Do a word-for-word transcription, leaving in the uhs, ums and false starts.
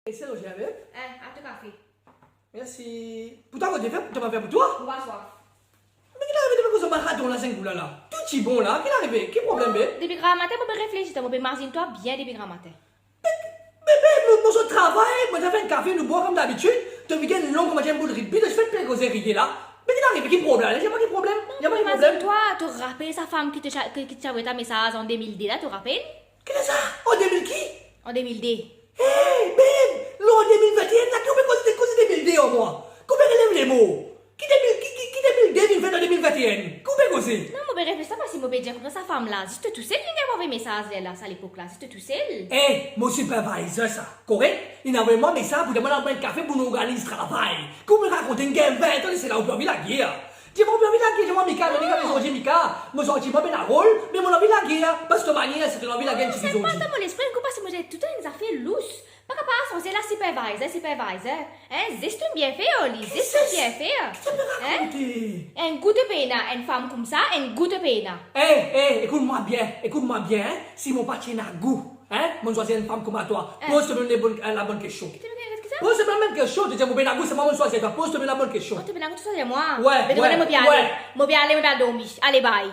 Ese loze, beb. Eh, a to kafe. Mersi. Pou twa, kot dife, to pa fer pou twa? Mo pa swaf. Me ki arive depi koze maraton la, zengou la la? Tou ti bon la, ki arive? Ki problem, beb? Depi gramatin, mo pe reflesi, mo pe imazinn twa bien depi gramatin. Bebe, nou, nou sot travay, mo ti fer enn kafe, nou bwar kouma dabitid, to vinn gagn long kouma enn boul rigbi, to finn pe koze riye la. Me ki arive, ki problem? Napa ki problem, napa ki Imazinn problem. Twa, to rapel sa fam ki ti, ki, ki ti avoy ta mesaz an de mil de la, to rapel? Ki sa? An de mil ki? An de mil de. Hey, beb, nou an de mil vinteenn la, ki ou pe koze, koze de mil de ar mwa? Ki ou pe relev lemo? Ki de mil, ki, ki, ki de mil de vinn fer an de mil vinteenn? Ki ou pe koze? Non, mo pe reflesi parski mo pe dir koumsa sa fam la, zis tousel li gagn avoy mesaz ler la, sa lepok la, zis tousel. Eh, mo sipervizer sa, korek? Li avoy mwa mesaz pou demann mwa enn kafe pou nou organiz travay. Ki ou pe rakont, inn gagn vin tan, se la ou pe anvi lager. Dir mwa ou pe anvi lager, dir mwa Mika, Mika, me zordi Mika, mo santi mwa pena rol, me mo anvi lager, parski to manier, si to anvi lager, ti Se zordi. Pa dan mo lespri, mo pa si mo dir toutan enn zafer lous. Pa kapav sanze la sipervizer, sipervizer. Hein, zis to bien fer, li, zis to bien fer. Ki to pe rakonte? Enn gou to pena, enn fam koumsa, enn gou to pena. Eh, eh, ekout mwa bien, ekout mwa bien, hein. Si mo pa ti ena gou, hein, mo'nn swazir enn fam kouma twa. Eh. Poz twa mem labonn, eh, labonn kestion. Ki to pe, ki sa? Poz twa mem kestion, to dir mo pena gou, se mwa mo'nn swazir twa. Poz twa mem labonn kestion. Oh, to pena gou, to swazir mwa. Ouais, Be, ouais, mo pe ale. Ouais. Mo pe ale, mo pe al dormi. Ale, bye.